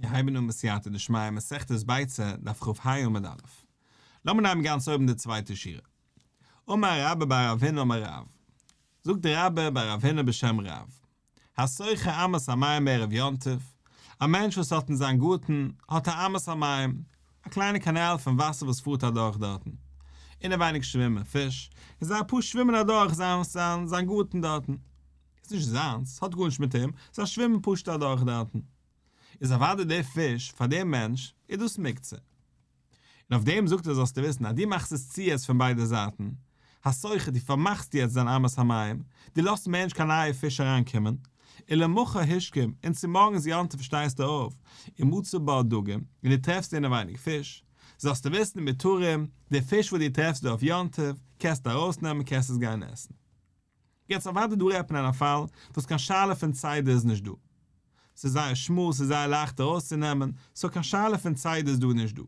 מיר הייבן אן בסייעתא דשמיא מסכת ביצה, דף כ"ה עמוד א'. לאמיר נעמען גאנץ אויבן די צווייטע שורה. אמר רבה בר רב הונא אמר רב. זאגט רבה בר רב הונא בשם רב. הסוחר אמת המים בערב יום טוב, א מענטש וואס האט אין זיין גארטן האט א אמת המים, א קליינע קאנאל פון וואסער וואס פארט אדורך דארטן. אינעווייניג שווימען פיש, און זיי פשוט שווימען אדורך זיין זיין זיין גארטן דארטן. איז נישט זיינס, האט גארנישט מיט אים, זיי שווימען פשוט אדורך דארטן. איז אוודאי דער פיש, פאר דעם מענטש, איז דאס מוקצה. און אויף דעם זאגט ער זאלסטו וויסן אז דו מאכסט עס צו יעצט פון ביידע זייטן, הסוחר דו פארמאכסט יעצט דיין אמת המים, דו לאזט מער נישט קיין נייע פיש אריין קומען, ולמחר השכים, און צומארגנס יום טוב שטייסטו אויף, ומצא בה דגים, און דו טרעפסט אינעווייניג פיש, זאלסטו וויסן מותרים, די פיש וואס דו טרעפסט דא אויף יום טוב, קענסטו ארויסנעמען קענסט עס גיין עסן. יעצט אוודאי דא רעדט מען אין א פאל וואס קיין שאלה פון צידה איז נישט דא. ס'איז זייער שמאל, ס'איז זייער לייכט ארויסצונעמען, so קיין שאלה פון צידה איז דא נישט דא.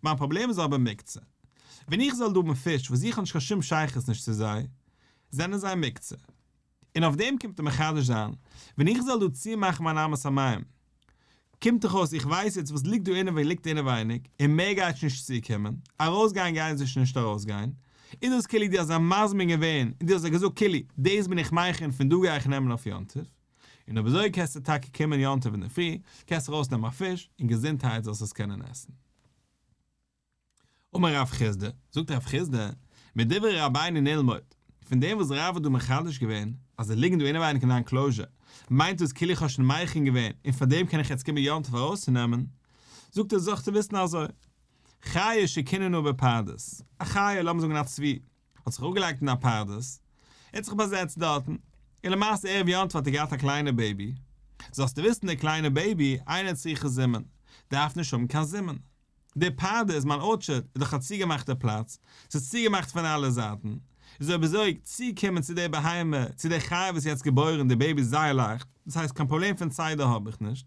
מיין פראבלעם איז אבער מוקצה. ווען איך זאל דא האבן פיש וואס איך האב נישט קיין שום שייכות נישט צו זיי, זענען זיי מוקצה. און אויף דעם קומט ער מחדש זיין, ווען איך זאל דא צומאכן מיין אמת המים, קומט דאך אויס איך ווייס יעצט וואס ליגט דא אינעווייניג ליגט אינעווייניג און מער גייט שוין נישט צוקומען, ארויסגיין גייען זיי שוין נישט ארויסגיין, איז דאס כאילו דו האסט זיי מזמין געווען און דו האסט זיי געזאגט כאילו דאס בין איך מכין פון דא גיי איך נעמען אויף יום טוב, און אויב אזוי קענסטו טאקע קומען יום טוב אינדערפרי, קענסט ארויסנעמען א פיש און געזונטהייט זאלסט עס קענען עסן. אמר רב חסדא, זאגט רב חסדא, מדברי רבינו נלמוד, פון דעם וואס רב האט דא מחדש געווען, אז זיי ליגן דא אינעווייניג אין א enclosure, מיינט דאס כאילו איך האב שוין מכין געווען און פאר דעם קען איך יעצט קומען יום טוב ארויסצונעמען, זאגט ער זאלסטו וויסן אזוי, חיה שקיננה בפרדס, א חיה, לאמיר זאגן א צבי, האט זיך אראפגעלייגט אין א פרדס, ער האט זיך באזעצט דארטן, און למעשה ערב יום טוב האט ער געהאט א קליינע baby, זאלסטו וויסן דער קליינע baby, אינה צריכה זימון, דארף נישט האבן קיין זימון. די פרדס, מיין orchard, איז דאך א צוגעמאכטע פלאץ, ס'איז צוגעמאכט פון אלע זייטן, איז אויב אזוי צוקומען צו די בהמה, צו די חיה וואס איז יעצט געבוירן, די baby איז זייער לייכט, דאס הייסט קיין פראבלעם פון צידה האב איך נישט,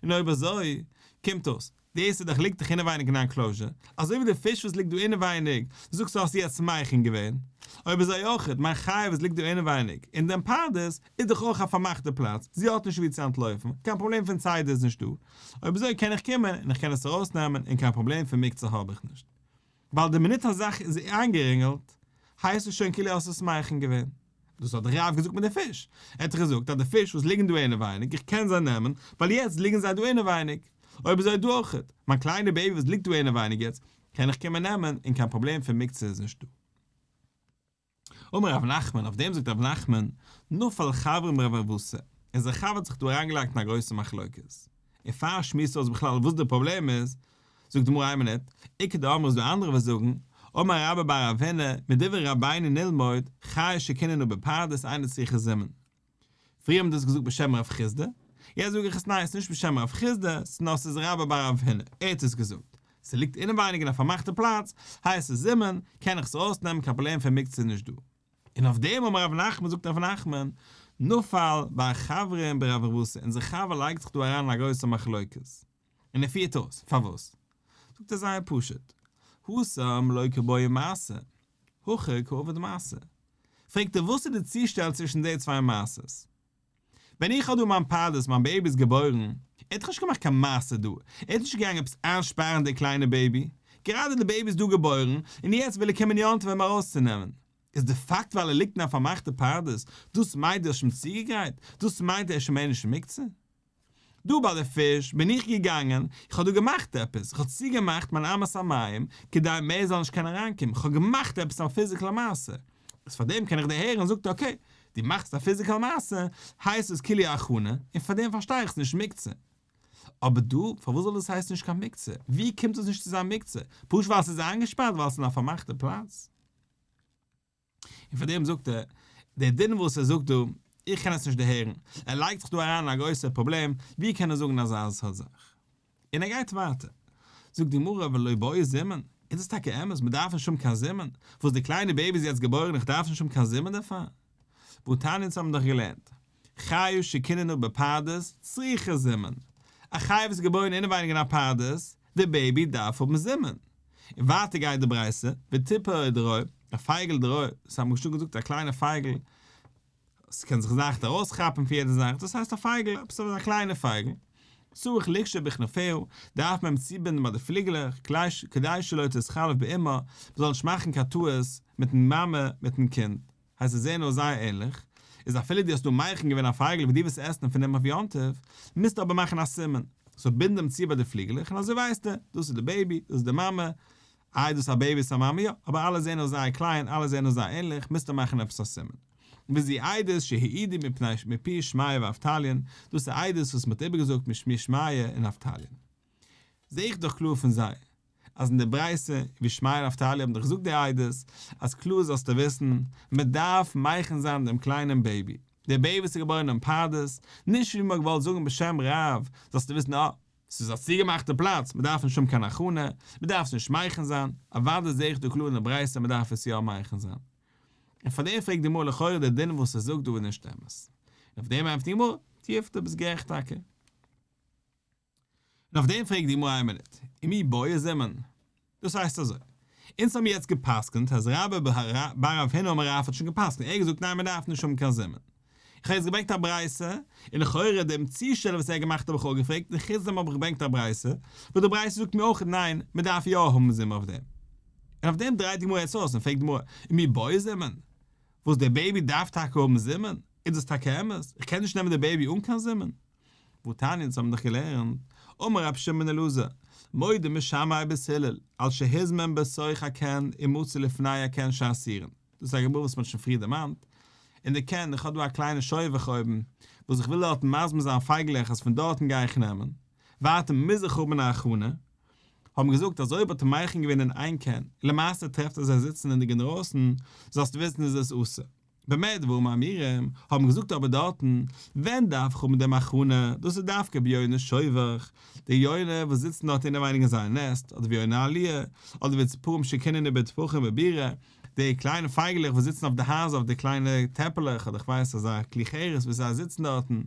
און אויב אזוי, קומט אויס, דאס איז דאך ליגט דאך אינעווייניג אין א enclosure, אזוי ווי די פיש וואס ליגט דא אינעווייניג, זאגסטו האסט יעצט מכין געווען, אויב אזוי אויכעט, מיין חיה וואס ליגט דא אינעווייניג, אין דעם פרדס, איז דאך אויך א פארמאכטע פלאץ, זי האט נישט וואו צו אנטלויפן, קיין פראבלעם פון צידה איז נישטא, אויב אזוי קען איך קומען און איך קען עס ארויסנעמען און קיין פראבלעם פון מוקצה האב איך נישט. ווייל די מינוט א זאך איז איינגערינגעלט, הייסט עס שוין כאילו האסט עס מכין געווען. דאס האט דער רב געזאגט מיט די פיש. ער האט דאך געזאגט אז די פיש וואס ליגן דא אינעווייניג, איך קען זיי נעמען, ווייל יעצט ליגן זיי דא אינעווייניג. אויב אזוי דא אויכעט, מיין קליינע baby וואס ליגט דא אינעווייניג יעצט, קען איך קומען נעמען און קיין פראבלעם פון מוקצה איז נישטא. אמר רב נחמן, אויף דעם זאגט רב נחמן, נפל חברין ברבבתא, אונזער חבר האט זיך דא אריינגעלייגט אין א גרויסע מחלוקת. און פאר ער שמועסט אויס בכלל וואס די פראבלעם איז, זאגט די גמרא איין מינוט, איכא דאמרי איז דא אנדערע וואס זאגן, אמר רבה בר רב הונא, מדברי רבינו נלמוד, חיה שקיננה בפרדס אינה צריכה זימון. פריער האט מען דאס געזאגט בשם רב חסדא, יעצט זאג איך עס ניין, ס'איז נישט בשם רב חסדא, נאר ס'איז רבה בר רב הונא, ער האט עס געזאגט. ס'ליגט אינעווייניג אין א פארמאכטע פלאץ, הייסט עס זימון, קען איך עס ארויסנעמען קיין פראבלעם פון מוקצה איז נישט דא. און אויף דעם אמר רב נחמן זאגט רב נחמן, נפל בר חברין ברבבתא, אונזער חבר לייגט זיך דא אריין אין א גרויסע מחלוקת. און ער פירט אויס, פארוואס? זאגט ער זייער פשוט, התם לא קבעי מעשה, הכא קעביד מעשה. פרעגט ער וואס איז די צושטעל צווישן די צוויי מעשות? ווען איך האב דא מיין פרדס מיין baby איז געבוירן, ער האט דאך נישט געמאכט קיין מעשה דא, ער האט נישט געגאנגען עפעס איינשפארן די קליינע baby, גראדע די baby איז דא געבוירן, און יעצט וויל ער קומען יום טוב אים ארויסצונעמען. איז די פאקט ווייל ער ליגט אין א פארמאכטע פרדס, דאס מיינט דו האסט שוין צוגעגרייט? דאס מיינט ער איז שוין מער נישט מוקצה? דא ביי די פיש בין איך געגאנגען, איך האב דא געמאכט עפעס, איך האב צוגעמאכט מיין אמת המים כדי מער זאל נישט קענען אריינקומען, איך האב געמאכט עפעס א physical מעשה, איז פאר דעם קען איך דערהערן, זאגט ער okay, דו מאכסט א physical מעשה, הייסט עס כאילו הכנה, און פאר דעם פארשטיי איך ס'נישט מוקצה. אבער דא, פארוואס זאל דאס הייסן נישט קיין מוקצה? ווי קומט עס נישט צו זיין מוקצה? פשוט ווייל ס'איז איינגעשפארט? ווייל ס'איז אין א פארמאכטע פלאץ? און פאר דעם זאגט ער, דער דין וואס ער זאגט דא, איך קען עס נישט דערהערן, ער לייגט זיך דא אריין אין א גרויסער פראבלעם, ווי קען ער זאגן אזא סארט זאך? און ער גייט ווייטער, זאגט די גמרא ולא בעי זימון, איז דאס טאקע אמת, מען דארף נישט האבן קיין זימון, וואס די קליינע baby איז יעצט געבוירן איך דארף נישט האבן קיין זימון דערפאר? והתניא אונז האבן דאך געלערנט, חיה שקיננה בפרדס צריכה זימון, א חיה וואס איז געבוירן אינעווייניג אין א פרדס, די baby דארף האבן זימון. און ווייטער גייט די ברייתא, וציפור דרור, א פייגל דרור, דאס האבן מיר שוין געזאגט א קליינע פייגל, עס קען זיך לייכט ארויסכאפן פון יעדע זאך, דאס הייסט א פייגל, עפעס אזא קליינע פייגל. צריך לקשור בכנפיה, דארף מען אים צובינדן ביי די פליגלעך, כדי שלא תתחלף באמה, מ'זאל נישט מאכן קיין טעות מיטן מאמע מיטן קינד. הייסט זיי זעען אויס זייער ענליך, איז אפילו דו האסט דא מכין געווען א פייגל וואס דו ווילסט עסן פון אים אויף יום טוב, מוזטו אבער מאכן א סימן, סאו בינד אים צו ביי די פליגלעך און אזוי ווייסטו, דאס איז די בעיבי, דאס איז די מאמע, איי דאס איז א בעיבי ס'איז א מאמע, יא, אבער אלע זעען אויס זייער קליין, אלע זעען אויס זייער ענליך, מוזטו מאכן עפעס א סימן. וזו עדות שהעידו מפני מפי שמעיה ואבטליון, דאס איז עדות וואס מ'האט איבערגעזאגט משמי שמעיה און אבטליון. זע איך דאך קלאר פון זיי, אז אין די ברייתא ווי שמעיה און אבטליון האבן דאך געזאגט די עדות, אז קלאר זאלסטו וויסן, מען דארף מכין זיין דעם קליינעם בעיבי, דער בעיבי וואס איז געבוירן אין פרדס, נישט ווי מען האט געוואלט זאגן בשם רב, זאלסטו וויסן אה, ס'איז א צוגעמאכטע פלאץ, מען דארף נישט האבן קיין הכנה, מען דארף עס נישט מכין זיין, אוודאי זע איך דא קלאר אין די ברייתא מען דארף עס יא מכין זיין. און פאר דעם פרעגט די גמרא לכאורה דער דין וואס ער זאגט דא איז נישט אמת. און אויף דעם ענטפערט די גמרא, תיובתא ביסט גערעכט טאקע. און אויף דעם פרעגט די גמרא איין מינוט, ומי בעי זימון? דאס הייסט אזוי, אונז האבן יעצט גע'פסק'נט אז רבה בר רב הונא אמר רב האט שוין גע'פסק'נט, ער האט געזאגט ניין מען דארף נישט האבן קיין זימון. איך האב יעצט געברענגט א ברייתא, און לכאורה דעם צושטעל וואס ער האט געמאכט האב איך אויך געפרעגט, און חוץ דעם האב איך געברענגט א ברייתא, וואס די ברייתא זאגט מיר אויך ניין, מען דארף יא האבן זימון אויף דעם. און אויף דעם דרייט די גמרא יעצט אויס און פרעגט די גמרא, ומי בעי זימון? וואס דער בעיבי דארף טאקע האבן זימון? איז דאס טאקע אמת? איך קען נישט נעמען די בעיבי אן קיין זימון? והתניא אונז האבן דאך געלערנט, אמר רבי שמעון בן אלעזר, מודים בשמאי ובית הלל, על שהזמין בתוך הקן ומצא לפני הקן שאסורין. דאס איז א גמרא וואס מען האט שוין פריער דערמאנט. אין די קן, איך האב דא א קליינע שובך אויבן, וואס איך וויל דארטן מזמין זיין פייגלעך אז פון דארטן גיי איך נעמען. ווייטער מוז איך האבן א הכנה. האבן געזאגט אז אויב האט ער מכין געווען אין איין קן, און למעשה טרעפט ער זיי זיצן אינדערויסן, זאלסטו וויסן איז עס אסור. במה דברים אמורים, האבן געזאגט אבער דארטן, ווען דארף איך האבן דעם הכנה, דאס איז דווקא ביוני שובך, די יונה וואס זיצן דארט אינעווייניג אין זייער נעסט, אדער ויוני עליה, אדער וציפורים שקיננו בטפחים בבירה, די קליינע פייגעלעך וואס זיצן אויף די הייזער אויף די קליינע טעפעלעך אדער כ'ווייס אזא כלי חרס וואס זיי זיצן דארטן,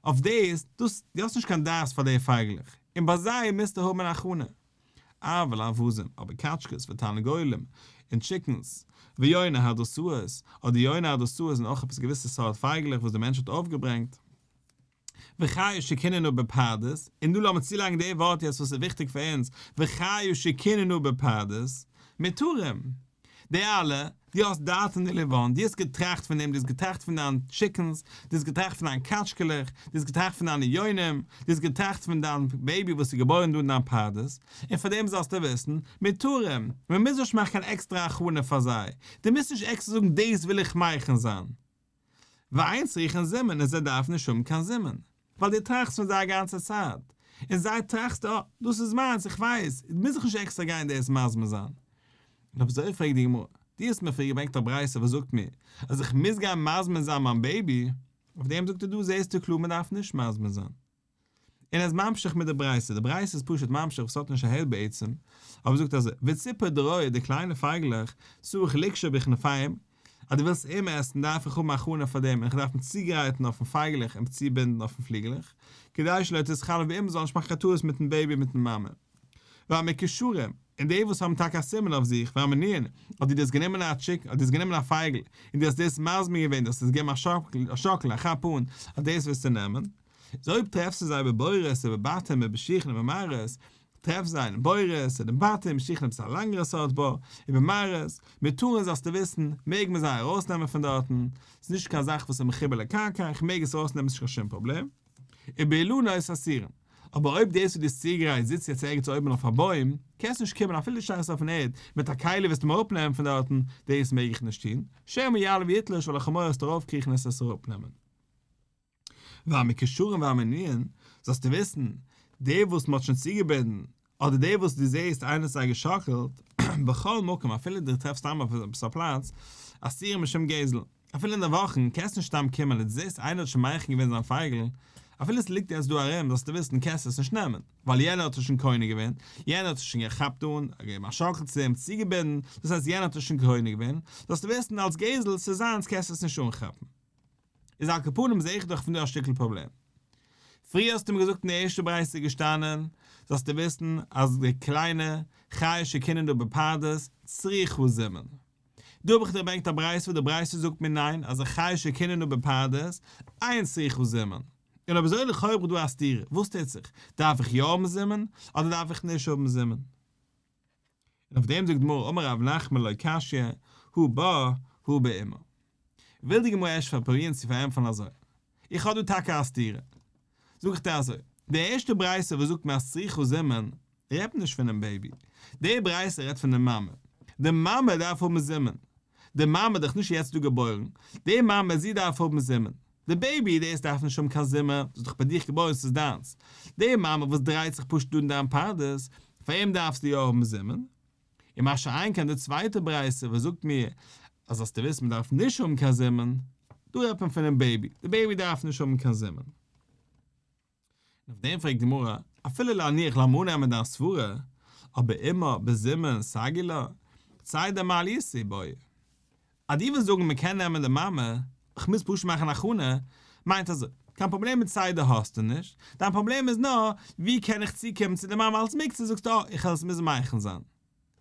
אויף דאס, דאס, דו האסט נישט קיין דעת פאר די פייגלעך, און ביי זיי מוזטו האבן הכנה. אבל אווזים, אבער קאטשקעס ותרנגולים, און טשיקנס, ויוני הדרסאות, אדער יוני הדרסאות זענען אויך עפעס געוויסע סארט פייגלעך וואס דער מענטש האט אויפגעברענגט. וחיה שקיננה בפרדס, און דא לאמיר צולייגן די ווארט יעצט וואס איז וויכטיג פאר אונז, וחיה שקיננה בפרדס, מותרים. די אלע, דו האסט דעתן עילוון, דו האסט געטראכט פון דעם, דו האסט געטראכט פון דיין טשיקנס, דו האסט געטראכט פון דיין קאטשקעלעך, דו האסט געטראכט פון דיינע יונים, דו האסט געטראכט פון דיין בעיבי וואס איז געבוירן דא אין דיין פרדס, און פאר דעם זאלסטו וויסן, מותרים, מען מוז נישט מאכן קיין עקסטערע הכנה פאר זיי, דו מוזט נישט עקסטער זאגן דאס וויל איך מכין זיין. ואין צריכין זימון און זיי דארפן נישט האבן קיין זימון, ווייל דו טראכסט פון זיי א גאנצע צייט, און זיי טראכסטו אה, דאס איז מיינס, איך ווייס, מוז איך נישט עקסטער גיין דאס מזמין זיין. און אויב אזוי פרעגט די גמרא, דו האסט מיר פריער געברענגט א ברייתא וואס זאגט מיר אז איך מוז גיין מזמין זיין מיין בעיבי, אויף דעם זאגט ער דא זעסטו קלאר מען דארף נישט מזמין זיין. און ער איז ממשיך מיט די ברייתא, די ברייתא איז פשוט ממשיך וואס האט נישט א העלפ בעצם, אבער זאגט אזוי, וציפור דרור די קליינע פייגלעך, צריך לקשור בכנפיהם, אז דו ווילסט אים עסן דארף איך האבן הכנה פאר דעם און איך דארף אים צוגרייטן אויפן פייגלעך און צובינדן אויפן פליגלעך, כדי שלא תתחלף באמה זאל נישט מאכן קיין טעות מיטן בעיבי מיטן מאמע. והמקושרים, און די וואס האבן טאקע א סימן אויף זיך, והמנויין, אדער דו האסט גענומען א chick, אדער דו האסט גענומען א פייגל, און דו האסט דאס מזמין געווען, דו האסט עס געגעבן א שאקל, א כאפ אן, אז דאס וועסטו נעמען. איז אויב טרעפסטו זיי בבורות ובבתים ובשיחין ובמערות, טרעף זיי אין בורות און אין בתים, שיחין עפעס א לענגערע סארט בור, און במערות, מותרין זאלסטו וויסן, מעג מען זיי ארויסנעמען פון דארטן, ס'איז נישט קיין זאך וואס איז מחובר לקרקע, איך מעג עס ארויסנעמען ס'נישט קיין שום פראבלעם. ובאילנות אסורין. אבער אויב דאס וואס דו האסט צוגעגרייט זיצט יעצט ערגעץ אויבן אויף א בוים, קענסט נישט קומען אפילו דו שטייסט אויפן ערד, מיט א כלי וועסטו אים אראפנעמען פון דארטן, דאס מעג איך נישט טון, שמא יעלה ויתלוש ווייל איך האב מורא וועסט ארויפקריכן און עס אראפנעמען. והמקושרים והמנויין, זאלסטו וויסן, די וואס מען האט שוין צוגעבינדן, אדער די וואס דו זעסט איינער האט זיי געשאקלט, בכל מקום אפילו דו טרעפסט סתם אויף עפעס א פלאץ, אסורים משום גזל, אפילו אין די וואכן, קענסט נישט סתם קומען און דו זעסט איינער האט שוין מכין געווען זיין פייגל, אפילו עס ליגט יעצט דא ארום, זאלסטו וויסן קענסט עס נישט נעמען, ווייל יענער האט עס שוין קונה געווען, יענער האט עס שוין געכאפט אן, געגעבן א שאקל צו אים, צוגעבינדן, דאס הייסט יענער האט עס שוין קונה געווען, זאלסטו וויסן אלס גזל, ס'איז זיינס קענסט עס נישט אנכאפן. איז על כל פנים זעה איך דאך פון דא א שטיקל פראבלעם. פריער האסטו מיר געזאגט אין די ערשטע ברייתא איז געשטאנען, זאלסטו וויסן אז די קליינע חיה שקיננה בפרדס צריכה זימון. דא האב איך דיר געברענגט א ברייתא וואס די ברייתא זאגט מיר ניין אז א חיה שקיננה בפרדס אין צריכה זימון. און אויב אזוי לכאו' האב איך דא א סתירה, וואס טוט זיך? דארף איך יא האבן זימון, אדער דארף איך נישט האבן זימון? און אויף דעם זאגט די גמרא אמר רב נחמן לא קשיא, הא בה הא באמה. וויל די גמרא ערשט פרובירן צו פארענטפערן אזוי, איך האב דא טאקע א סתירה. זאג איך דיר אזוי, די ערשטע ברייתא וואס זאגט מיר אז צריכה זימון, רעדט נישט פונעם בעיבי, די ברייתא רעדט פון די מאמע, די מאמע דארף האבן זימון, די מאמע איז דאך נישט יעצט דא געבוירן, די מאמע זי דארף האבן זימון, די בעיבי דאס דארף נישט האבן קיין זימון, ס'איז דאך ביי דיך געבוירן ס'איז דיינס, די מאמע וואס דרייט זיך פשוט דא אין דיין פרדס, פאר אים דארפסטו יא האבן זימון. און מה שאין כן די צווייטע ברייתא וואס זאגט מיר אז זאלסטו וויסן מען דארף נישט האבן קיין זימון, דא רעדט מען פונעם בעיבי, די בעיבי דארף נישט האבן קיין זימון. און אויף דעם פרעגט די גמרא, אפילו להניח לאמיר אננעמען דיין סברה, אבער אמה בזימון סגי לה, צידה מעלייתא איבעיא. אז דו ווילסט זאגן מען קען נעמען די מאמע, איך מוז פשוט מאכן הכנה, מיינט אזוי, קיין פראבלעם מיט צידה האסטו נישט, דיין פראבלעם איז נאר ווי קען איך צוקומען צו די מאמע אלס מוקצה זאגסטו אה איך וועל עס מוזן מכין זיין.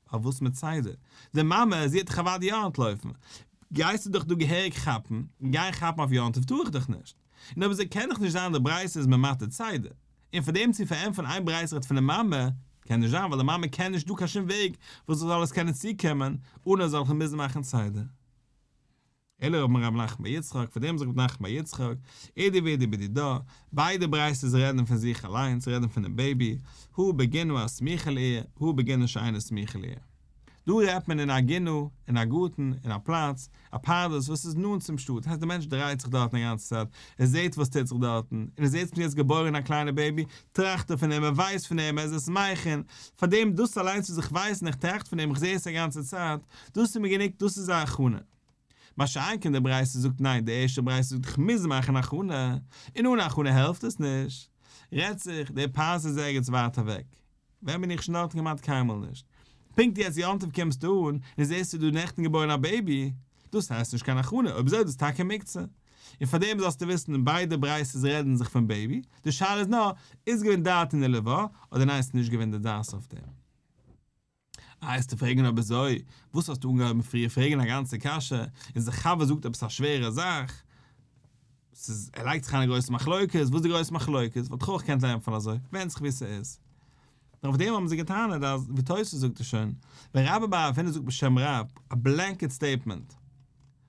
אבער וואס מיט צידה? די מאמע זי וועט דאך אוודאי יא אנטלויפן, גייסטו דאך דא געהעריג כאפן, און גיין כאפן אויף יום טוב טאר איך דאך נישט. און אויב אזוי קען דאך נישט זיין די ברייתא איז ממעט צידה. און פאר דעם צו פארענטפערן איין ברייתא רעדט פון די מאמע, קען נישט זיין ווייל די מאמע קען נישט דא קיין שום וועג וואס זי זאל עס קענען צוקומען אן ער זאל מוזן מאכן צידה. אלא אמר רב נחמן בר יצחק, פאר דעם זאגט רב נחמן בר יצחק, אידי ואידי בדידה, ביידע ברייתות רעדן פון זיך אליינס, רעדן פונעם בעיבי, הא בגינה הסמוכה לעיר, הא בגינה שאינה סמוכה לעיר. דא רעדט מען אין א גינה, אין א גארטן, אין א פלאץ, א פרדס וואס איז נאנט צום שטאט, הייסט דער מענטש דרייט זיך דארטן א גאנצע צייט, ער זעט וואס טוט זיך דארטן, און ער זעט ס'איז יעצט געבוירן א קליינע בעיבי, טראכט ער פון אים, ער ווייסט פון אים, ער איז עס מכין, פאר דעם דאס אליינס וואס איך ווייס און איך טראכט פון אים, איך זע עס א גאנצע צייט, דאס איז מיר גענוג, דאס איז א הכנה. מה שאין כן די ברייתא זאגט ניין, די ערשטע ברייתא זאגט איך מוז מאכן הכנה, און אן הכנה העלפט עס נישט. רעדט זיך, דער פרדס איז ערגעץ ווייט אוועק. ווען בין איך שוין דארטן כמעט קיינמאל נישט. פונקט יעצט יום טוב קומסטו אן און זעסט ס'איז דא נעכטן געבוירן א בעיבי, דאס הייסט נישט קיין הכנה, אויב אזוי איז דאס טאקע מוקצה. און פארדעם זאלסטו וויסן ביידע ברייתות רעדן זיך פון בעיבי, די שאלה איז נאר, איז געווען דעתיה לבה, אדער ניין ס'איז נישט געווען די דעת אויף דעם. איי וועסטו פרעגן אויב אזוי, וואס האסטו אנגעהויבן פריער פרעגן א גאנצע קשיא, און זיין חבר זאגט עפעס א שווערע זאך, ס'איז ער לייגט זיך אריין א גרויסע מחלוקת, וואס איז די גרויסע מחלוקת? וואלט איך אויך געקענט ענטפערן אזוי, ווענדט זיך ווי ס'איז. נאר אויף דעם האבן זיי געטענה'ט אז, ווי תוס' זאגט עס שוין, ווען רבה בר רב הונא זאגט בשם רב, א blanket statement,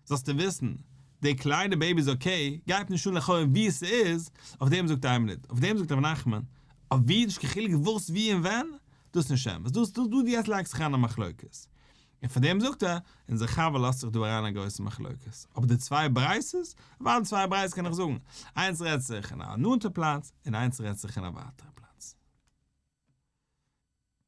זאלסטו וויסן, די קליינע בעיבי איז okay, גייט נישט אן לכאורה ווי ס'איז, אויף דעם זאגט איין מינוט, אויף דעם זאגט רב נחמן, אויף ווי, נישט קיין חילוק וואס ווי און ווען, דאס איז נישט אמת, דאס דא דו יעצט לייגסט זיך אריין א מחלוקת, און פאר דעם זאגט ער, אונזער חבר לאזט זיך דא אריין א גרויסע מחלוקת, אבער די צוויי ברייתות, אוודאי צוויי ברייתות קען איך זאגן, איינס רעדט זיך אין א נאנטע פלאץ, און איינס רעדט זיך אין א ווייטערע פלאץ.